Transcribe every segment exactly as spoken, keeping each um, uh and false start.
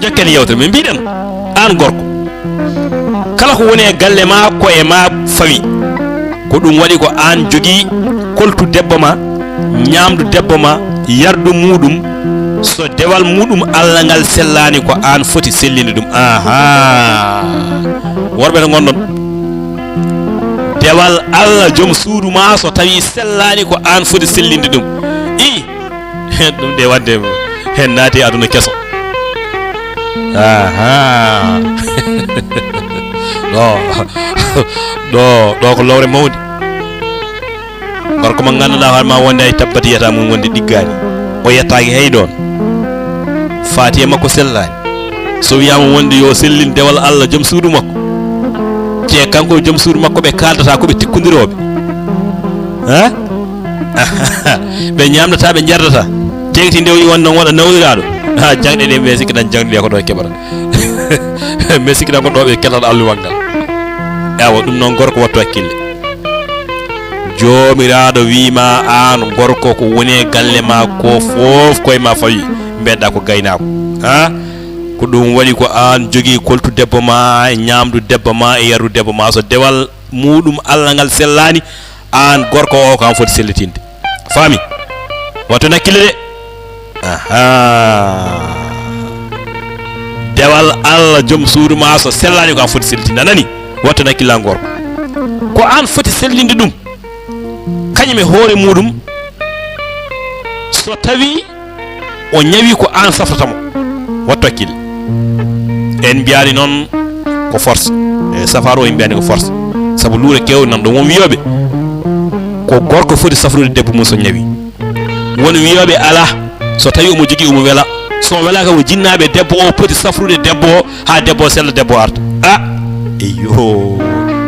Jokken yewtere men, mbiɗen, aan gorko, kala ko woni e galle ma, ko e ma fawi. Ko ɗum waɗi ko aan jogii koltu debbo ma, ñaamdu debbo ma, yardu muuɗum. So dewal muuɗum Allah ngal sellaani, ko aan foti sellinde ɗum. Ahaa. Worɓe to ngonɗon, dewal Allah, jom suudu ma, so tawi sellaani, ko aan foti sellinde ɗum. I, ɗum de, wadde en naati aduna keso. Aha. Ɗo, ɗo, ɗo ko lowre mawde. Gorko mo ngannduɗaa hoore ma wonde ay tabbati yiyata mum wonde ɗiggaani. O yettaaki hay ɗoon. Faati e makko sellaani. So wiyaama wonde yo sellin dewal Allah, jom suudu makko. Te kanko e jom suudu makko ɓe kaaldata ko ɓe tikkondirooɓe. Ha? Ɓe ñaamdata, ɓe njardata. Teŋti ndewni won noon waɗa nawniraaɗo. Ha, jaŋɗe ɗe, mbe sikki tan jaŋɗe ɗe ko ɗo keɓata. Mbe sikki tan ko ɗo ɓe keɗata alluwal ngal. Ewa, ɗum noon gorko wattu hakkille. Joomiraaɗo wii ma aan gorko ko woni e galle ma ko fof koye ma fawi. Mbeɗa ko gaynaako. Ha? Ko ɗum waɗi ko aan jogii koltu debbo ma, e ñaamdu debbo ma, e yardu debbo ma. So dewal muuɗum Allah ngal sellaani, aan gorko o ko aan foti sellitinde. Faami? Wattu hakkille de. Aha. Dewal Allah, jom suudu ma, so sellaani, ko aan foti sellitinde. A nani? Wattu hakkille aan gorko. Ko aan foti sellinde ɗum. Kañum e hoore muuɗum, so tawi o ñawi, ko aan safrata mo. Wattu hakkille. En mbiyaani noon ko force. E safaro en mbiyaani ko force. Sabu luure keewɗe nan ɗo, won wiyooɓe ko gorko foti safrude debbo mum so ñawi. Won wiyooɓe alaa, so tawi omo jogii, omo wela. So welaaka, ko jinnaaɓe debbo o poti safrude debbo o, haa debbo o sella, debbo o arta. A, eyo.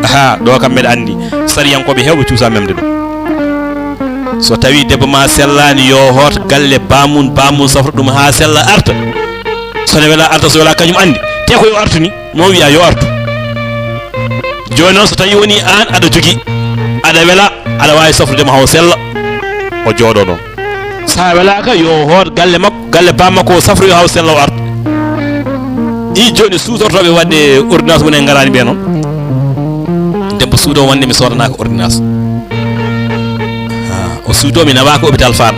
Aha, ɗo kam mbeɗa anndi sariyankooɓe heewɓe cuusa memde ɗum. So tawi debbo ma sellaani, yo hoot galle baamum, baamum safra ɗum haa sella, arta. So ne wela, arta, so wela, kañum anndi. Te ko yo artu ni, mo wiya yo artu. Jooni noon, so tawi woni aan aɗa jogii, aɗa wela, aɗa waawi safrude mo haa o sella, o jooɗo noon. So a welaaka, yo hoot galle makko, galle baam makko, o safroyo haa o sella, o arta. I jooni suutortooɓe waɗde ordonnance mum en ngaraani ɓe noon. Debbo suuto wonde mi soodanaaka ordonnance. Ah, o suuto mi nawaaka hôpital Fann.